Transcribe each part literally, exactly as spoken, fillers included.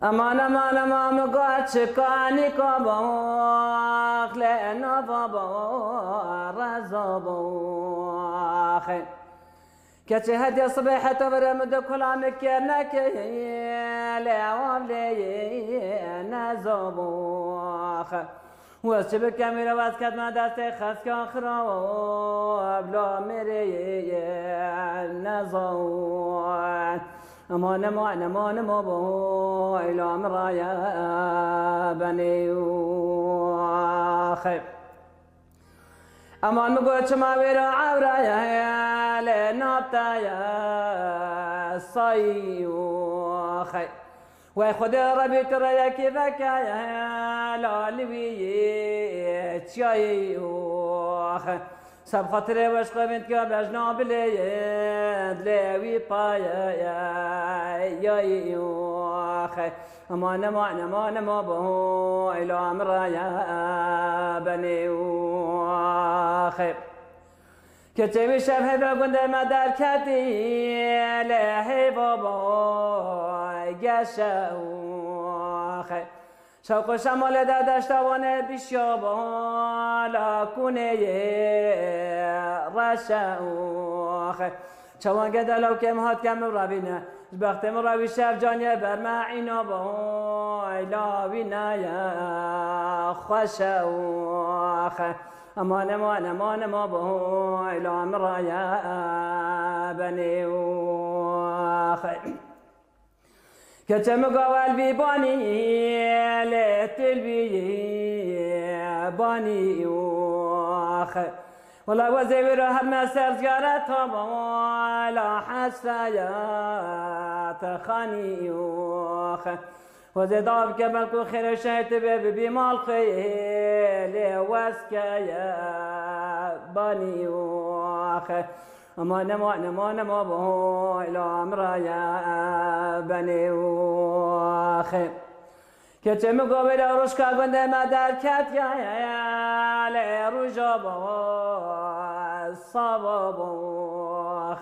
Eman, eman, eman, min got çikanî ka bax, lê nava bax, reza bax. Keçê hediye sibê heta vere min du kula min kir neke, lê ew lê neza bax. Wez çi bikem îro wez ketme destê xeska xirab, la mêrê neza. Eman, eman, eman, eman, bo îla min raye benê û xeyr. Eman, min got çima wê re ewra ye, lê nabte ye sayî û xeyr. Wey Xwedê Rebî tu reyekî veke ye, la li wî çiyayî û xeyr. Seb xatirê weş xwe vînd ke bejna bilê ye, dilê wî paye ye, yayî û xeyr. Eman, eman, eman, eman, bo îla min raye benê û xeyr. Keçê wî şev hêva gundê me derketî, lê hêva bo geşe û xeyr. Şewq û şemalê de deşta Wanê bişya bo, la kunê yê reşe û xeyr. Çawan gede lewkê min hat ke min revîne. Ji bextê min rewî şev caniyê ber me îna bo, ey la wî neye xweşe û xeyr. Eman, eman, eman, eman, bo îla min raye benê û xeyr. Keçe min gawel vî banî, lê til vî banî û xeyr. Wela wezê wî re her me ser ziyareta bo, la hesreyet xanî û xeyr. Xwezê dav ke belku xêrê şehê tu bê bibî mal xwe yê lê wez ke ye banî û xeyr. Eman, eman, eman, eman, bo îla min raye benê û xeyr. Keçê min govê re rojka gundê me derketiye, lê roja bo sava bo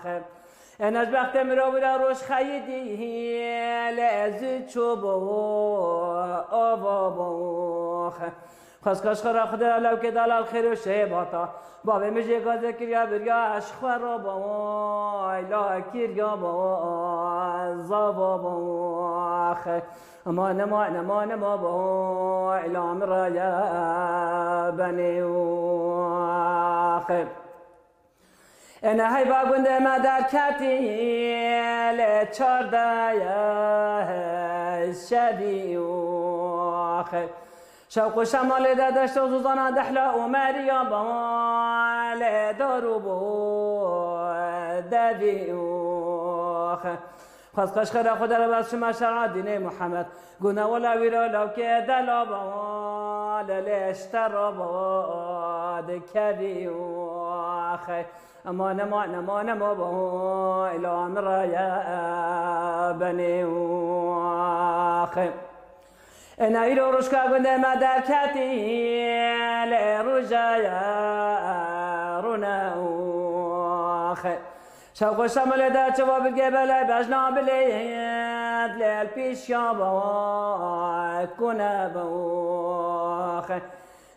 xeyr. Ena ji bextê mirovî re roj xeyidî, lê ez çû bo ava bo xeyr. Xwezka ji xwe re Xwedê re lewkê delal xêr û şehê bata. Bavê min jê gazê kiriya biriya ez ji xwe re bo, ey la kiriya bo zava bo xeyr. Eman, eman, eman, eman, bo îla min raye benê û xeyr. Ene heyva gundê me derketî, lê çardeh ye şevî û xeyr. Şewq û şemalê de deşt û zûzana dehla û meriya bo, lê dar û bo devî û xeyr. Xwez xweş xêra Xwedê re bes çima şer'a dînê Muhammed. Guna wela wî re lawkê dela ba, lelê ji te re ba dikevî û axê. Eman, eman, eman, eman ba, îla min re ye benê û axê. Ena îro rojka gundê me derketî, lê roja ye rûne û axê. Şewq û şemalê de çiva bilgê belê bejna bilêt, lê el pîşya be kune be axê.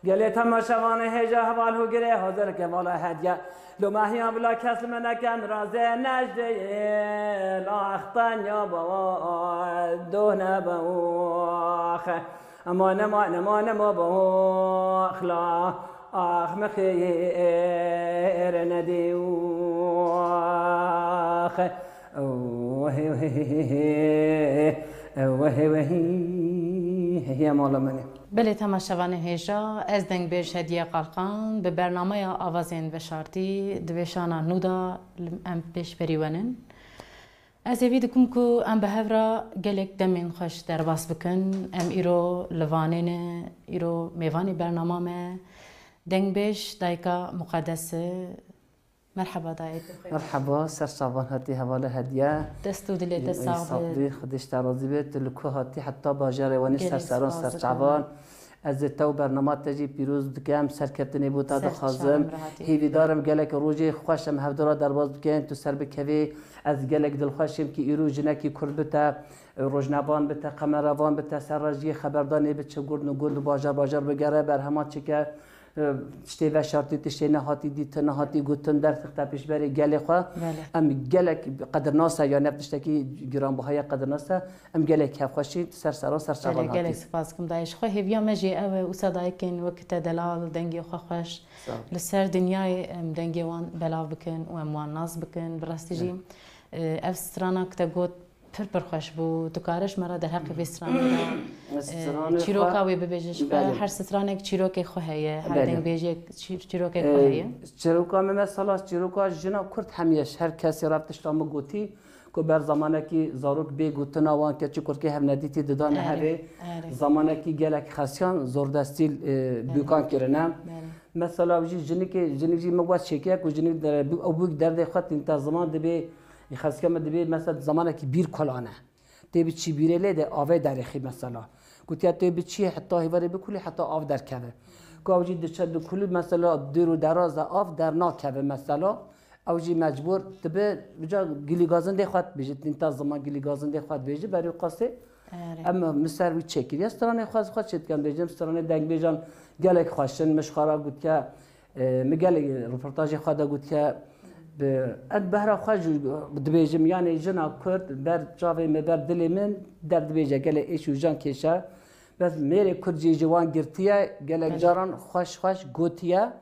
Gelê temaşevanê hêja heval hûgirê hazir ke vala hediye. Lo mehiya bila kes li me neke, min razê nejdê, la extenya be done be axê. Eman, eman, eman, eman, bo axla, ax min xêr nedê û ax. Wehê, wehê, wehê, wehê, wehê, wehê, wehê, mala min e. Belê temaşevanê hêja, ez dengbêj Hediye Qalqan, bi bernameya Avazên Veşartî, di vêşana nû de em pêşberî wenin. Ez hêvî dikim ku em bi hev re gelek demên xweş derbas bikin. Em îro li Wanê ne, îro mêvanê bernama me, dengbêj Dayika Muqedes e. Merheba dayê, tu xêr. Merheba, ser çavan hatî hevalê Hediye. Dest û dilê te sax be. Sax bî, Xwedê ji te razî be. Tu li ku hatî heta bajarê Wanê ser seran ser çavan. Ez ê te û bernama te jî pîroz dikim, serkeftinê bo te dixwazim. Hêvîdar im gelek rojê xweş em hevdû re derbas bikin, tu ser bikevî. Ez gelek dilxweş im kî îro jinekî Kurd bi te, rojnavan bi te, qemerevan bi te, ser rejiyê xeberdanê bi çi gund û gund û bajar bajar bigere, berhema çike, e, tiştê veşartî, tiştê nehatî dîtin, nehatî gotin, derxiste pêşberê gelê xwe. Belê. Em gelek qedirnase, ya ne tiştekî giranbihaya qedirnase, em gelek kêfxweşî ser sera ser çavan hatî. Gelek spas dikim dayê. Ji xwe hêviya me jî ew e, wisa dayikên wek te delal, dengê xwe xweş. Sağ ol. Li ser dinyayê em dengê wan belav bikin û em wan nas bikin. Bi rastî jî, e, ev strana ku te got pir pir xweş bû. Tu kare ji me re derheqê vê stranê de, e, çîroka wê bibêje ji xwe. Belê. Her stranek çîrokê xwe heye, her dengbêjek çî-, çîrokê xwe heye. E, çîroka me mesela çîroka jina Kurd hemiye ji her kesê re tişta min gotî. Ku ber zamanekî zarok bê gotina wan keçî kurkê hevnedîtî didane herê. Erê. Zamanekî gelek xesiyan zordestî, e, bûkan kirine. Belê. Mesela jî jinikê, jinik jî min wes çêkiye ku jinik de, ew bûk derdê xwe tînta ziman dibê, xesiya me dibê, mesela zamanekî bîr kulane. Tê bi çî bîrê lê de avê derêxî mesela. Gotiye tê bi çî heta hêvarê bikulî heta av derkeve. Ku ew jî diçe dikulî mesela dêr û deraz e av dernakeve mesela. Ew jî mecbûr dibe, uca gilîgazindê xwe dibêje, tînta ziman gilîgazindê xwe dibêje, berî qasê. Erê. Em min ser wî çêkiriye, stranê xwe, xwe çê dikem, dibêjim, stranê dengbêjan gelek xweş in, min ji xwe re gotiye, e, min gelek röportajê xwe de gotiye, bi, ez behra xwe jî dibêjim, yanê jina Kurd ber çavê min, ber dilê min derdibêje, gelek êş û jan kêşe. Bes mêrê Kurd jî ji wan girtiye, gelek caran xweş xweş gotiye.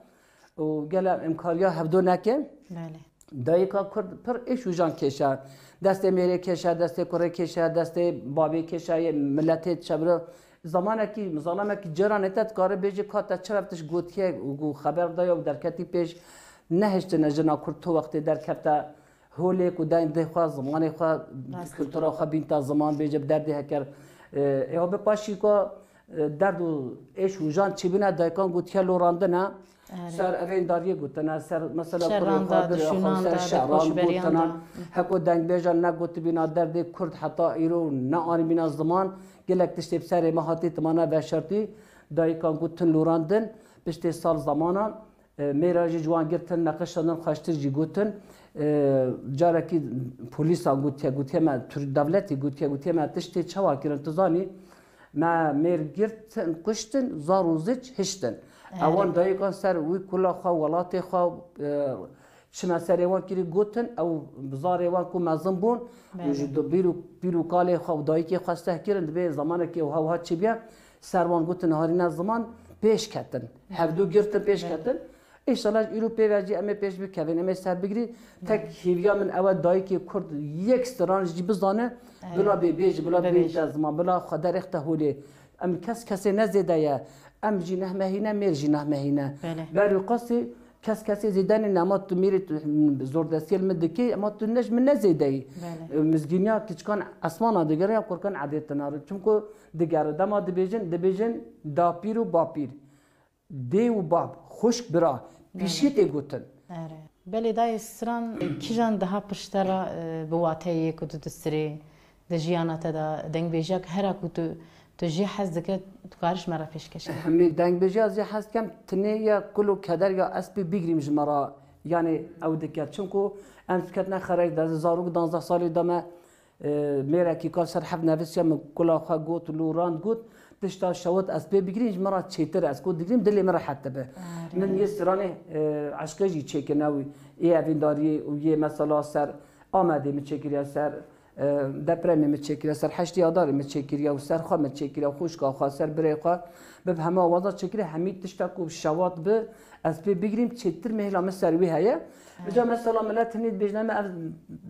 û gele em kariya hevdo nekin. Belê. Dayika Kurd pir êş û jan kêşe. Destê mêrê kêşe, destê kurê kêşe, destê babê kêşe, yê miletê çevre. Zamanekî, zalemekî cîranê te dikare bêje ka te çi rew tişt gotiye û ku xeber daye û derketî pêş. Nehiştine jina Kurd tu wextê derkefte holê ku dengê xwe, zimanê xwe, kultura xwe bînta ziman bêje bi derdê heker. E, ê bi paşî ku e, derd û êş û jan çêbûne dayikan gotiye lorandine. Erê. Ser evên dariyê gotine, ser mesela kurê xwe, birê xwe, ser şeran gotine. Heko dengbêjan negotibîna derdê Kurd heta îro neanîbîna ziman, gelek tiştê bi serê me hatî timane veşartî, dayikan gotin lorandin, piştê sal zamanan, e, mêra jî ji wan girtin, neqişandin, xweştir jî gotin. E, carekî polîsan gotiye, gotiye me, Tirk dewletî gotiye, gotiye me tiştê çawa kirin, tu zanî? Me mêr girtin, kuştin, zar û ziç hiştin. Erê. Ewan dayikan ser wî kula xwe, welatê xwe, e, çime serê wan kirî gotin, ew zarê wan ku mezin bûn, belê, ji du-, bîr û, pîr û kalê xwe û dayikê xwe steh kirin, dibê zamanekî ew hew hat çêbiye, ser wan gotin harîne ziman, pêş ketin. Hevdu girtin pêş, belê, ketin. Înşallah îro pê ve jî em ê pêş bikevin, em ê ser bigirî. Tek hêviya min ew e, dayikê Kurd yek stran jî bizane, erê, bila bê bêje, bila bibêje, bê te ziman, bila xwe derêxte holê. Em kes kesê ne zêde ye. Em jî nehmehîne, mêr jî nehmehîne. Belê. Berî qasî kes kesê zêde nîne, ema tu mêrê tu, zordestiyê li min dikê, ema tu ne ji min ne zêde yî. Belê. Mizgîniya kiçikan esmana digere ya kurkan edê tinare. Çimku digere. Dema dibêjin, dibêjin dapîr û bapîr. Dê û bab, xwişk bira, pîşî tê gotin. Erê. Belê dayê stran, e, kîjan daha pişte re, e, bi wateyê ku tu distirê, di jiyana te de dengbêjiya ku hera ku tu, tu jê hez dike, tu karî ji me re pêşkêş kî? Hemî dengbêjiya ez jê hez dikem, tinê ye kul û keder ya ez pê bigirîm ji me re. Yanê ew dike. Çimku em diketine xerek de, zarok danzdeh salî de me E, mêrekî ka ser heft nevisiya min kula xwe got, lû rand got, tişta şewit ez pê bigirîm, ji min re çêtir ez ku digirîm, dilê min rehet dibe. Erê. Min yê stranê, e, eşqê jî çêkirine wî, ê evîndariyê û yê mesela ser Amedê min çêkiriye, ser, e, depremê min çêkiriye, ser heştê Adarê min çêkiriye û ser xwe min çêkiriye, xwişka xwe, ser birê xwe, bi hema waza çêkiriye, hemî tişta ku şewat bi, ez pê bigirîm, çêtir mehla min ser wî heye. Îca mesela milet hinî dibêjne me ev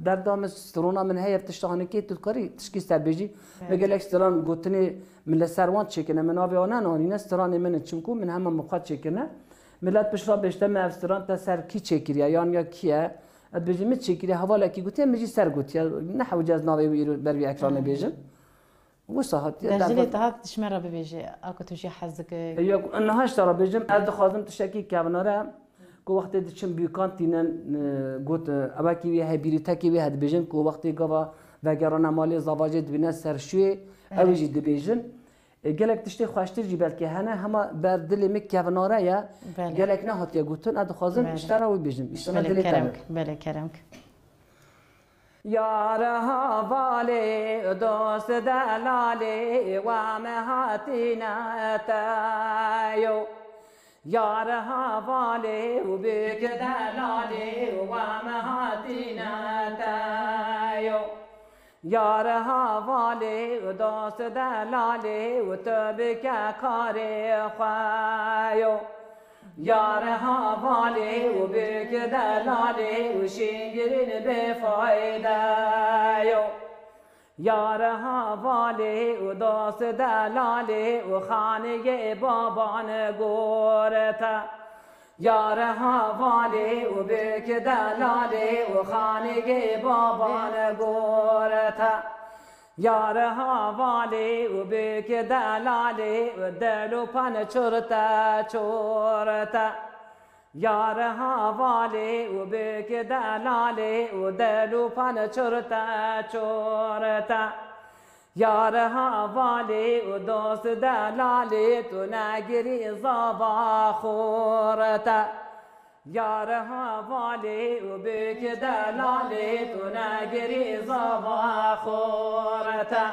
derda min, strona min heye, ev tişta hanekê tu dikarî tişkî ser bêjî. Me gelek stran gotinê min li ser wan çêkine, min navê wan nenanîne, stranê min in, çimku min hema min xwe çêkirine. Milet pişt re bêjte me ev stran te ser kî çêkiriye, yan ya kî ye? Ez dibêjim min çêkiriye, hevalekî gotiye, min jî ser gotiye. Ne hewce ez navê wî îro ber vî ekranê bêjim. Wisa hatiye. Derdilê te hat ji me re bibêje, a ku tu jê hez dike. Yok, niha ji te re bêjim, ez dixwazim tiştekî kevnare, ku wextê diçim bûkan tînin, e, got, e, ewekî wê heye, bîrîtekî wê heye dibêjin, ku wextê gava vegerane malê zavajê dibîne ser şûyê, ew jî dibêjin. E, gelek tiştê xweştir jî belkî hene, hema ber dilê min kevnare ye. Belê. Gelek nehatiye gotin, ez dixwazim Belê. ji te re wî bêjim. Înşallah Belê, dilê te kerem be. Belê, kerem. Yar hevalê, dost delalê, we me hatîne te yo. Yar hevalê û bik delalê, we me hatîne te yo. Yar hevalê û dost delalê û tu bike karê xwe yo. Yar hevalê û bik delalê û şîngirîn bêfayde yo. Yar hevalê û dost delalê û xaniyê baban gorete. Yar hevalê û bik delalê û xaniyê baban gorete. Yar hevalê û bik delalê û del û pan çorte çorte. Yar hevalê û bik delalê û del û pan çorte çorte. Yar hevalê û dost delalê, tu negirî zava xorte. Yar hevalê û bik delalê, tu negirî zava xorte.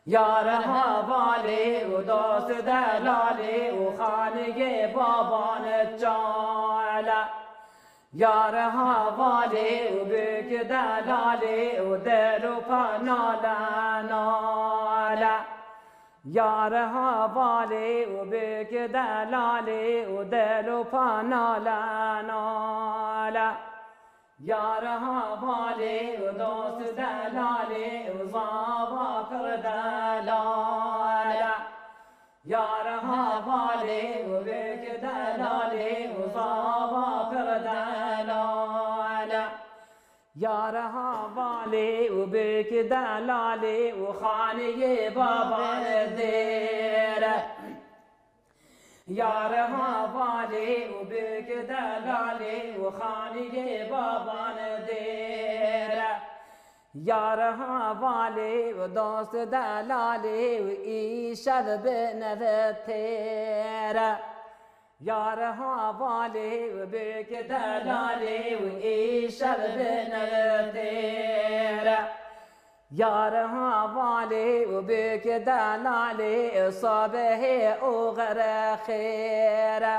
Yar hevalê û dost delalê û xaniyê baban çale. Yar hevalê û bik delalê û del û panale nale. Yar hevalê û bik delalê û del û panale nale. Yar hevalê û dost delalê û zava pir delale. Yar hevalê û bik delalê û zava pir delale. Yar hevalê û bik delalê û xaniyê baban dêre. Yar hevalê û bik delalê û xaniyê baban dêre. Yar hevalê û dost delalê û îşev bi nev têre. Yar hevalê û bik delalê û îşev bi nev têre. Yar hevalê û bik delalê, sabehê oxir xêre.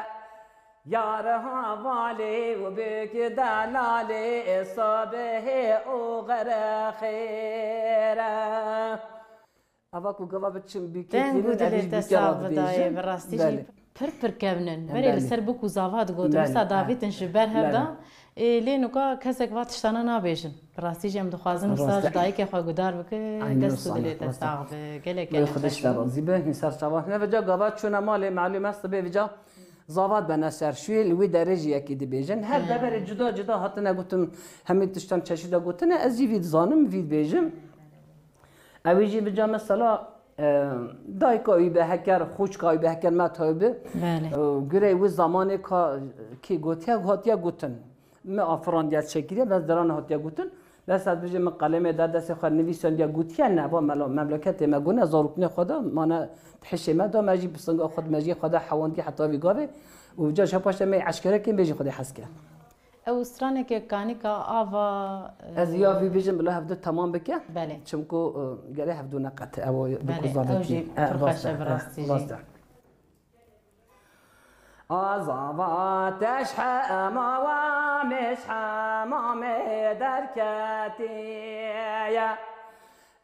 Yar hevalê û bik delalê, sabehê oxir xêre. Ava ku gava biçim bîkê Deng û dilê te sax bidayê, bi rastî jî pir pir kevn in. Berê li ser bûk û zava digotin, wisa davîtin ji ber hev de. Ê, lê nuka kesek va tiştana nabêjin. Bi rastî jî em dixwazin wisa ji dayikê xwe gudar bike, dest û dilê te sax be. Gelek gelek xweş bû. Xwedê ji te razî be. Hîn ser çava. Hine vêca gava çûne malê, malûm e sibê vêca zava dibene ser şûyê, li wî derê jî yekî dibêjin. Her deverê cuda cuda hatine gotin, hemî tiştan çeşîda gotine, ez jî vî dizanim, vî dibêjim. Ew jî vêca mesela, e, dayika wî be heker, xûçka wî be heker, me tayê bi. Belê. E, gureyê wî zamanê ka kê gotiye, hatiye gotin. Me afirandiye çêkiriye, bes deran hatiye gotin. Bes ez bêjim min qelemê da destê xwe nivîsandiye gotiye ne, va mela-, memleketê me gune zaroknê xwe de, mane hişê me da, me jî bi singa xwe de, me jî xwe de hewandiye heta vî gavê. Û ca ji paşê me eşkere kê bêjî Xwedê hez ke. Ew straneke kanîka ava, e, Ez ya vî bêjim bila hevdu temam bike. Belê. Çimku, e, gere hevdu neqete, ew bi Belê, kuza ew vekî. Jî E, pir xweş e, bi rastî jî. Rast e. Azava teşhema wa meşhema me derketiye.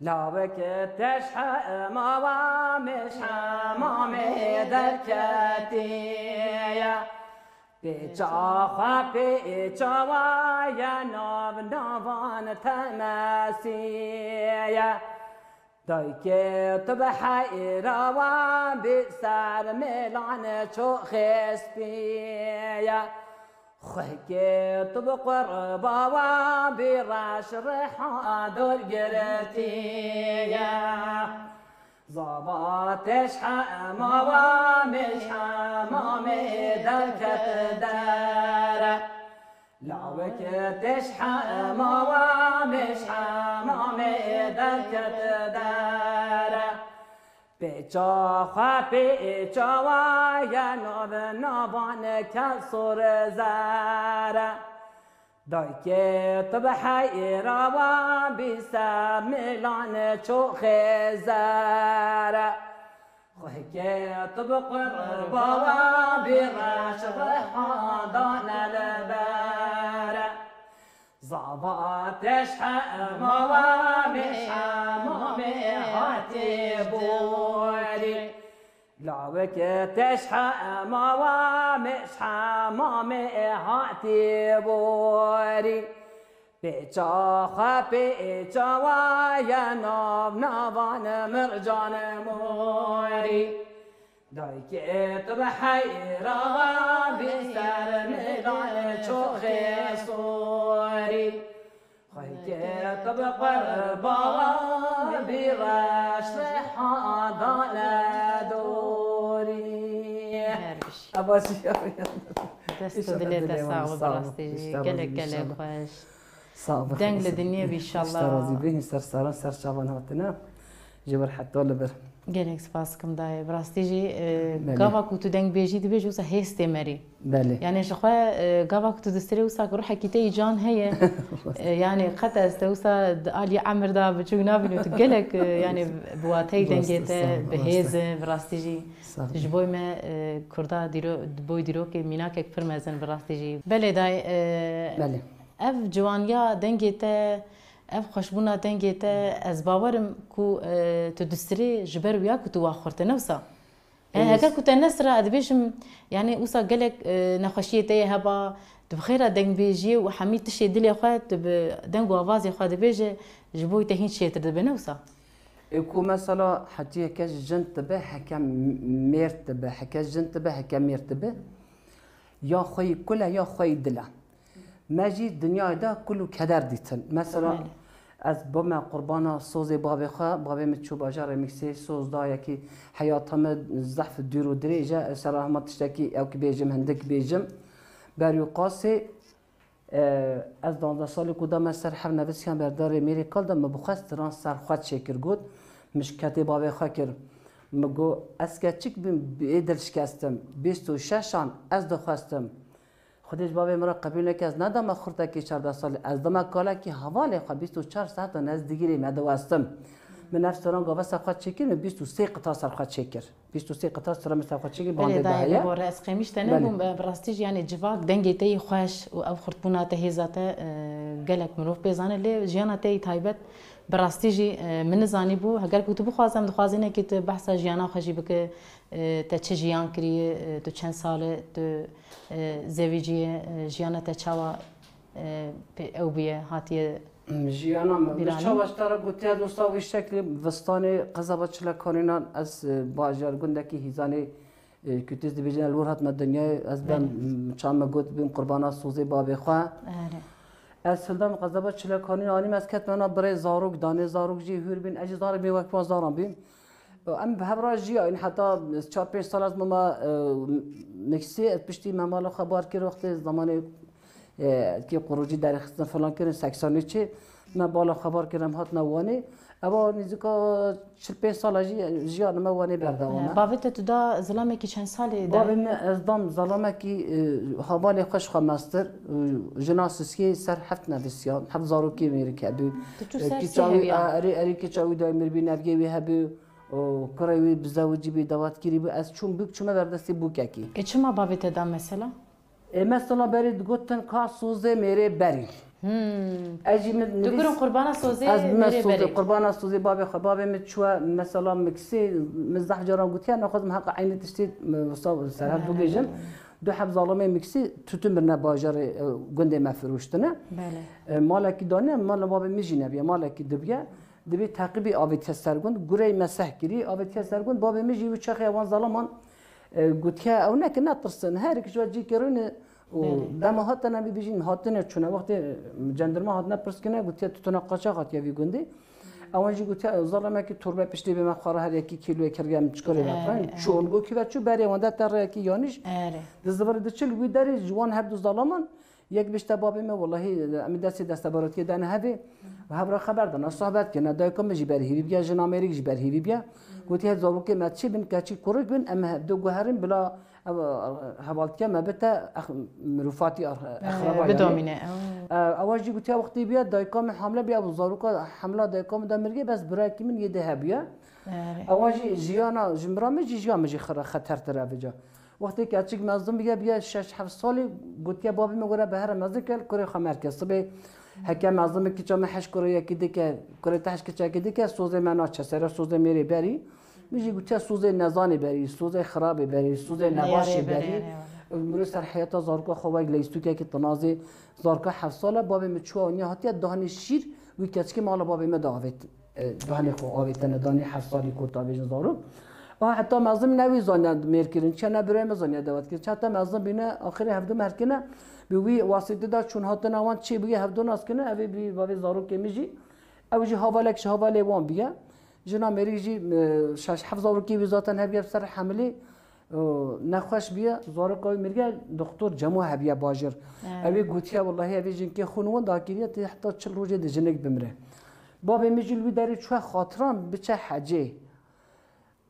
Lawek teşhema wa meşhema me derketiye. Pêça xwe pêça wa ye nav navan temesiye. Dayikê tu bi heyra wan bî ser mêlan ço xêspiye. Xwekê tu bi qurba wan bî reş reha dor girtiye. Zava teşhema wa meşhema me derket dere. Lawek teşhema wa meşhema me derket dere. Pêça xwe pêça we ye nav navan kesor zere. Dayikê tu bi heyra we bî ser milan çoxê zere. Xwehkê tu bi qurba we bî reş reha dane li bere. Zava teşhema wa mêşhema mê hatî borî. Lawik teşhema wa mêşhema mê hatî borî. Pêça xwe pêça wa ye nav navan mircan morî. Dayikê tu bi heyra bî ser milan çoxê sorî. Xwehkê tu bi qurba bî reş reha dane dorî. Her bişî. Eva jî ya. Dest û dilê te sax be, bi rastî jî. Gelek gelek xweş. Sağ ol. Deng li dinyê bî, inşallah. Ser razî bin, ser saran, ser çavan hatine. Ji vir heta li vir. Gelek spas dikim dayê. Bi rastî jî, e, Belê. Gava ku tu dengbêjî dibêjî, wisa hêz tê merî. Belê. Yani ji xwe, e, gava ku tu distirê, wisa ku ruhekî te yî can heye. E, yani qet ez te wisa di aliyê emir de biçûk nabînim. Tu gelek, e, yani bi wateyî dengê te, bi hêz e, bi rastî jî. Ji bo me, e, Kurda dîro-, boy dîrokê mînakek pir mezin bi rastî jî. Belê dayê, e, Belê. Ev ciwaniya dengê te, ev xweşbûna dengê te, ez bawer im ku, e, tu distirê ji ber wiya ku tu wa xurt e, ne wisa? E, Evet. Heger ku te nesira, ez dibêjim, yani wisa gelek, e, nexweşiyê te yê heba, tu bi xêra dengbêjiyê û hemî tiştê dilê xwe, tu bi deng û avazê xwe dibêje, ji bo te hîn çêtir dibe, ne wisa? E, ku mesela hetî heke jin dibe, heke mêr dibe, heke jin dibe, heke mêr dibe. Ya xweyî kul e, ya xweyî dil e. Me jî dinyayê de kul û keder dîtin. Mesela, Belê. Ez bime qurbana sozê bavê xwe, bavê min çû bajarê Miksê, soz da yekî heyata min zehf dûr û dirêj e, ez ser hema tiştekî ewk bêjim, hindik bêjim. Berî û qasê, e, ez danzdeh salî ku da me ser hev nevisiyan berdarê mêrê kal de, min bi xwe stran ser xwe çêkir got, min şiketê bavê xwe kir. Min got, ez keçik bim, bê dil şikestim, bîst û şeş an ez dixwestim. Xwedê ji bavê min re qebûl neke, ez nedame xurtekî çardeh salî, ez dame kalekî hevalê xwe bîst û çar saetan ez digirîm, ez diwestim. Min ev stran gava ser xwe çêkir, min bîst û sê qita ser xwe çêkir. Bîst û sê qita stran min ser xwe çêkir, Belê bandê dayê, diheye. Li gor ez qêmîş te Belê. Nebûm, bi rastî jî, yani civak dengê te yî xweş û ev xurtbûna te, hêza te, e, gelek mirov pê zane, lê jiyana te yî taybet bi rastî jî, e, min nizanîbû. Heger ku tu bixwazem, dixwazîne ki tu behsa jiyana xwe jî bike, e, te çi jiyan kiriye, e, tu çend sal e, tu, e, zevîciye, e, jiyana te çawa, e, pê ew bûye, hatiye Jiyana min, bîranîn? Çawa ji te re gotiye, dosta wî şeklî Vistanê, qezaba Çilekanînan, ez, e, bajar gundekî Hîzanê, e, ku tu dibêjin, li wir hatime dinyayê, ez ben, Belê. m, çawa me got, bim qurbana sozê bavê xwe. Erê. Ez hildam qezaba Çilekanînan anîm, ez ketme na birê zarok, danê zarok jî hûr bîn, ez jî zarê bê wek wan zaran bîm. Em bi hev re jiya, yani heta çar pênc sal ez mama, e, Meksî, ez piştî me mala xwe bar kir wextê zamanê, e, ki qurûcî derêxistin filan kirin, seksanî çi, me bala xwe bar kir, em hatine Wanê. Eva nîzika çil pênc sala jî jiyanê me Wanê berdewam e. Bavê te tu da zilamekî çend salê de? Bavê me ez dam zilamekî, e, hevalê xwe ji xwe mestir, e, jina siskê ser heft nevisiyan, heft zarokê mêrik hebû. Tu çû E, ser kiça sê wî, heviya? e, erê, erê kiça wî dayê mir bî, nevgê wî hebû. û kurê wî bi zewicî bî, dawatkirî bû. Ez çûm bûk, çûme ber destê bûkekî. E, çima bavê te da mesela? E, mesela berê digotin ka sozê mêrê berî. Hmm. Ez jî min Tu nivîs-, kirin qurbana sozê ez min mêrê sozê, berê. Qurbana sozê bavê xwe. Bavê min çûye mesela Miksê, min zehf caran gotiye, naxwazim heqa eynî tiştî, min wisa serheft He, he, bibêjim. he. Du heb zalimê Miksî tûtin birine bajarê, e, gundê me firûştine. Belê. E, malekî dane, mala bavê min jî nebiye, malekî dibiye. Dibê teqibî avêtiye ser gund, gureyê me seh kirî, avêtiye ser gund, bavê min jî wî çaxê wan zalaman, e, gotiye, ew neke, netirsin, her yek ji we cî kirine û Belê. dema hatine bibêjin, hatine çûne, wextê cendirma hatine pirs kirine, gotiye, tu tune qaçax hatiye vî gundê. Ewan jî gotiye, zalimekî torbe piştê bê me xwara, her yekî kîloyê kirge min çikorê Erê, vextine. erê. Çû, li gokî ve çû, berê wan de te rêyekî yanîş. Erê. Di zivirê diçil wî derê ji wan her du zalaman, Yek bişte babê me, welahî, em ê destê destebaratiyê dane hevê. Hev re xeber dana, sohbet kirine. Dayika min jî berhîvî biye, jina mêrik jî berhîvî biye. Gotiye, zarokê me çi bin, keçik kurik bin, em he-, du guherin bila ev, hevaltiya me bite, ex-, mirofatî, ex-, exraba yani. Bidomîne, ew. E, ewa jî gotiye, wextî biye, dayika min hamle biye, ev zaroka hamla dayika min de mirge, bes birayekî min yê de hebiye. Erê. Ewa jî jiyana, ji mira min jî, jiya min jî xira xetertir e vêca. Wextê keçik mezin biye, biye şeş heft salî, gotiye, babê min gore bi here mezin ke, kurê xwe merke. Sibê heke mezin bi kiça min heş kurê yekî dike, kurê te heş kiçekî dike, sozê me naçe, sere sozê mêrê berî. Min jî gotiye, sozê nezanê berî, sozê xirabê berî, sozê nebaşê berî. Mirê ser heyata zaroka xwe wek leystûkekî tinazê, zaroka heft sal e, babê min çûwa niya hatiye, danê şîr, wî keçikê mala babê min de avêt. E, danê xwe avêtene, danê heft salî kota bêjin zarok. A heta mezin ne wî zaniya mêr kirin, çi ne birayê min zaniya dawet kirin. Çi heta mezin bîne, axirê hevdu mêr kirine, bi wî wasîtî de çûn hatina wan çê bûye, hevdu nas kirine, ev ê bî bavê zarokê min jî. Ew jî havalek ji havalê wan bûye. Jina mêrik jî, e, şeş heft zarokê wî zaten hebiye ser hemilê. O, nexweş bûye, zaroka wî mirge, doktor Cemo hebiye bajêr. Evet. Ew ê gotiye, wellahî ev ê jinkê xûn winda kiriye, tê heta çil rojê de jinik bimire. Babê min jî li wî derê çûye xatiran biçe hecê.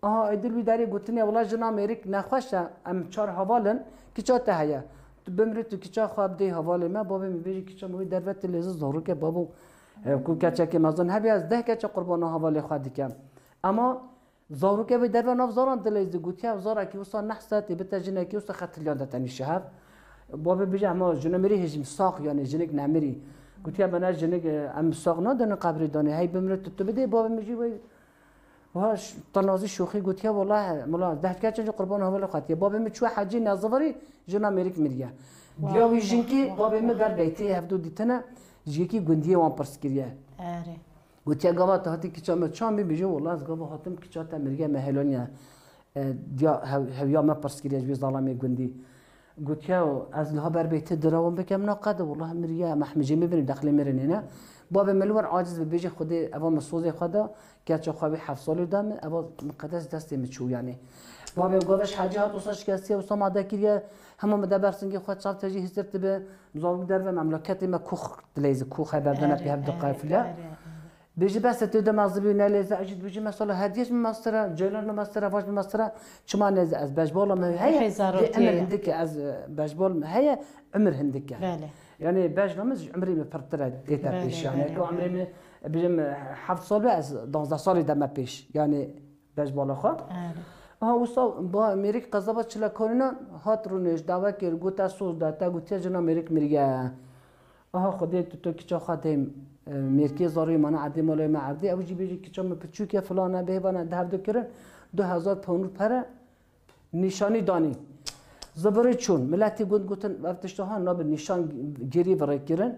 Aha, êdî li wî derê gotinê, wela jina mêrik nexweş e, em çar heval in, kiça te heye. Tu bimrî, tu kiça xwe bidê hevalê me, babê min bêjî, kiça min wî derve tu lêzî zarok e, babo, e, ku keçekê mezin hebî, ez deh keça qurbana hevalê xwe dikem. Ema zarokê vê derve nav zaran dileyzî, gotiye, ev zarekî wisa nehse tê bite jinekî, wisa xetiliyan de tenî şehev. Babê bêje, ema jina mêrî hêjî sax, yani jinik nemirî. Gotiye, bana jinik, e, em sax nadinin qebrê danê, hey bimrî tu, tu bidê, babê min jî wê Wiha ş-, tenazî şoxî gotiye, wela, wela, dehkê çenc qurban hevalê xwe diye. Babê min çûye hecî nezivirî, jina mêrik miriye. Wah, diya wî jinkî, wah, babê min ber beytê hevdu dîtine, ji yekî gundiyê wan pirs kiriye. Erê. Gotiye, gava te hatî kiça me çan bî, bêje, wela, ez gava hatim kiça te miriye, me helaniye. E, diya hev-, heviya me pirs kiriye ji wî zalamê gundî. Gotiye, ez li haber beytê dira wan bikem, na qede, wela miriye, mehmijê min bîne, dexlê min re nêne. Babê min li wir aciz bi, bêje, Xwedê, eva min sozê xwe da, Keça xwe wî heft salî da min, eva miqedes destê min çû, yanî. Babê gavê ji hecî hat wisa şikestiye, wisa made kiriye, hema min de bersingê xwe çav te jî hizir dibe, zarok derve memleketê me kûx dileyze, kûx heberdene pê hev diqefile. Bêjî bes e, tu de mezibî ne lêze, ez jî dibêjî mesela hediye ji min mestir e, ceylan min mestir e, vaj min mestir e, çima nêze ez bejbala min heye, lê emir hindik e, ez, e, bejbal min heye, emir hindik e. Belê. Yanî bejna min ji emrê min pirtir e, tête pêş, yanî. Belê, belê. Ku emrê min, bêjim, heft sal be, ez danzdeh salî de me pêş. Yanî bejbala xwe. Erê. Aha, wisa ba mêrik qezaba Çilekanîna hat rûnişt, dawa kir, got, te soz da, te gotiye jina mêrik miriye. Aha, Xwedê tu, tu kiça xwe dê, e, mêrkê zarûyê mane erdê, malê me erdê, ew jî bêjî kiça min piçûk e, filan e, bêhvan e, di hevdu kirin, du hezar pound pere, nîşanî danî. Zibirî çûn. Miletî gund gotin, ev tişta ha nabe nîşan gêrî virêkirin.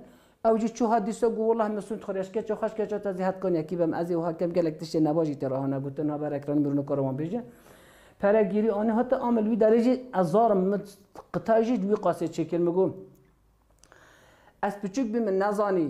Ew jî çû ha dîsa got, wellah min sûnd xwe rêşke çi xweş keça te zî het kan yekî bem. Ez ê wiha kem gelek tiştê neba jî tê re hane gotin, ha ber ekranî min rûnê kara wan bêje. Pere gêrî anî hate amil wî derê jî ez zarim min qitay jî wî qasê çêkir min got. Ez piçûk bî min nezanî.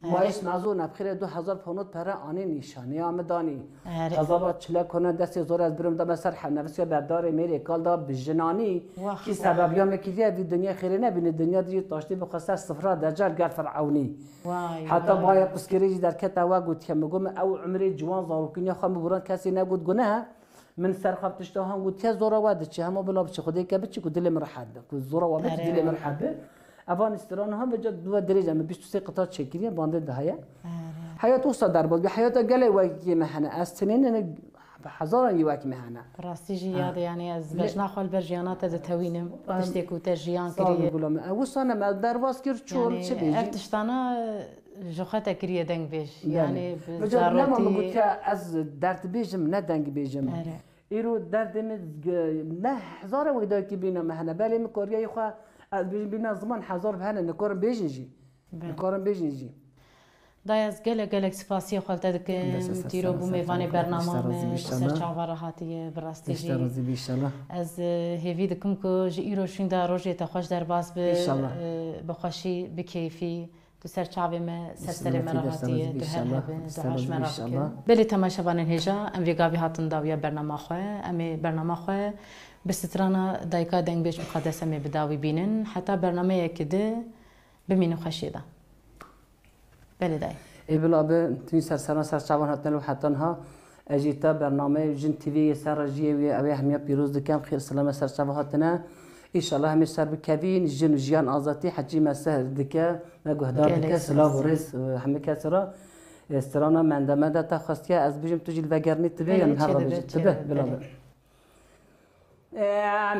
Erê. Mayis mezû nebxîrê du hezar ponot pere anî nîşanîya min danî. Erê. Qezaba Çilekona destê zor ez birim dame ser hevnevisiya berdarê mêrê kal da bi jinanî. Wah, kî wah. Sebebiya min kiriye vî dinya xêrê nebînî, dinya dijî taştî bixwe ser sifra decal gel Firewnî. Vay, heta vay. Baya piskirî jî derkete we gotiye min got min ew umrê ciwan zarokîniya xwe min buran kesî negot guneh. Min ser xwe tişta han gotiye zora we diçe, hema bila biçe, Xwedê ke biçe ku dilê min rehet be, ku zora we biçe, erê, dilê min rehet be. Evan îstira niha vêca duwa dirêj e, min bîst û sê qita çêkiriye, bandê de heye. Erê. Heyat wisa derbas bî, heyata gelê wekî me hene. Ez tenê ne, ne, bi hezaran yî wekî me hene. Rastî jî, ha, yadê, yanî ez, ne, bejna xwe li ber jiyana te ditewînim. Em, tiştê ku te jiyan kiriye. Sağ ol gula min. E, wisa ne me derbas kir, çûm, yanî, çi bêjî? Ev tiştana, e, ji xwe te kiriye dengbêj. Belê. Yanî bi zarokî. Vêca nema min gotiye ez derdbêj im, ne dengbêj im. Erê. Îro derdê min g-, ne hezara wek dayikî bîna me hene. Belê min kariya yê xwe, ez bêjim bîna ziman hezar bi hene, nikarin bêjin jî. Belê. Nikarin bêjin jî. Dayê, ez gelek, gelek spasiya xwe li te dikim. Dest, dest, dîro bû mêvanê bernama me, tu ser çava re hatiye, bi rastî jî. Dest razî bî înşallah. Ez, e, hêvî dikim ku ji îro şûnda rojê te xweş derbas bi, înşallah, e, bi xweşî, bi keyfî. Tu ser çavê me, ser serê me re hatiye, tu her hebin, tu her ji me re bikin. Belê temaşevanên hêja, em vê gavî hatin dawiya bernama xwe. Em ê bernama xwe bi strana Dayika Dengbêj Muqedes em ê bi dawî bînin. Heta bernameyeke di, Bimînin xweşiyê de. Belê dayê. Ê bila bi, tî serseran ser çavan hatine li heta niha. Ez jî te bernameyê Jin T V yê ser rejiyê wê ew ê hemiya pîroz dikem. Xêr selame ser çava hatine. Înşallah hemê ser bikevîn. Jin û jiyan azadî heçî me sehr dike, me guhdar Gelek dike. Silav û rêz, e, hemî kes re. E, strana mende mende te xwestiye ez bijim tu jî li vegernî tibe yan her çê re dibe, bijî çê tibe dibe, bila belê. Bi.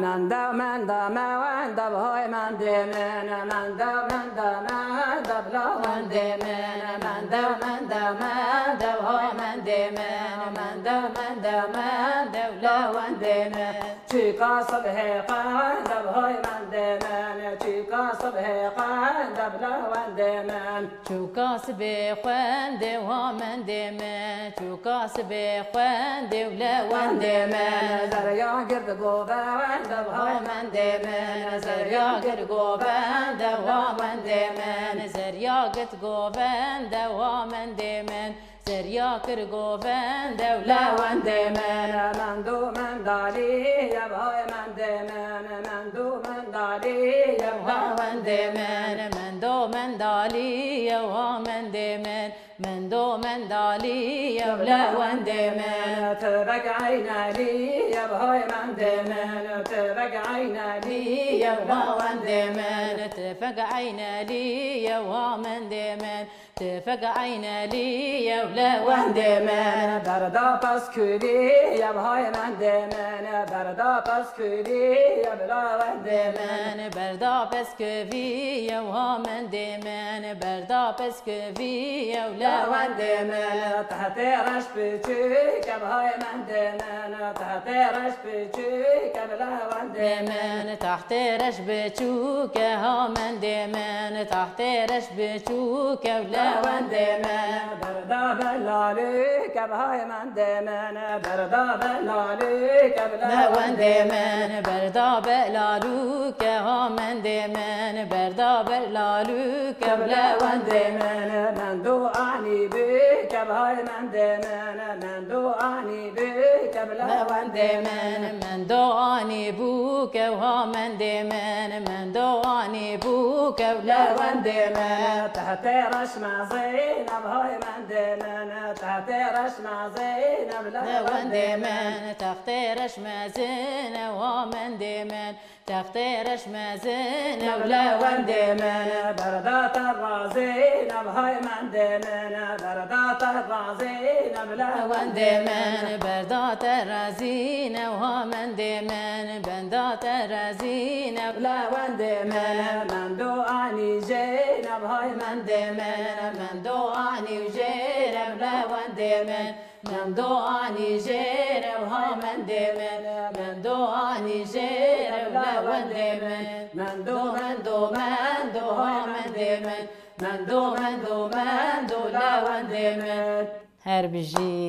Mende, mende, me wende, vay mendê min, mende, mende, mende, bila wendê min, mende, mende, mende, vay mendê min, mende, mende, mende, bila wendê min. Çûka sibhê xwende, vay mendê min, çûka sibhê xwende, bila wendê min. Çûka sibê xwendê wa mendê min, çûka sibê xwendê û le wendê min. Zerya gird govende wa mendê min, zerya gird govende wa mendê min, zerya gird govende wa mendê min, zerya kir govende û le wendê min. Mendo mendalî ye vay mendê min, mendo mendalî ye wa wendê min, mendo mendalî ye wa mendê min. Mendo mendalî ye û le wendê min. Tifek eynelî ye vay mendê min. Tifek eynelî ye û le wendê min. Tifek eynelî ye wa mendê min. Tifek eynelî ye û le wendê min. Berda peskûlî ye vay mendê min. Berda peskûlî ye bila wendê min. Berda peskûvî ye wa mendê min. Berda peskûvî ye û le wendê min. Tehtê reş piçûk e vay mendê min. Tehtê reş piçûk e bila wendê min. Tehtê reş piçûk e ha mendê min. Tehtê reş piçûk e û le wendê min. Berda belalûk e vay mendê min. Berda belalûk e bila wendê min. Berda belalûk e ha mendê min. Berda belalûk e bila wendê min. Mendo anî bûk e vay mendê min. Mendo anî bûk e bila wendê min. Mendo anî bûk e ha mendê min. Mendo anî bûk e bila wendê min. Tehtê reş mezin e vay mendê min. Tehtê reş mezin e bila wendê min. Textê reş mezin e wa mendê min. Textê reş mezin e û le wendê min. Berda te razî ne vay mendê min. Berda te razî ne bila wendê min. Berda te razî ne wa mendê min. Benda te razî ne bila wendê min. Mendo anî jê ne vay mendê min. Mendo anî jê ne bila wendê min. Mendo anî jê re ha mendê min. Mendo anî jê re la wendê min. Mendo, mendo, mendo ha mendê min. Mendo, mendo, mendo la wendê min. Her bijî.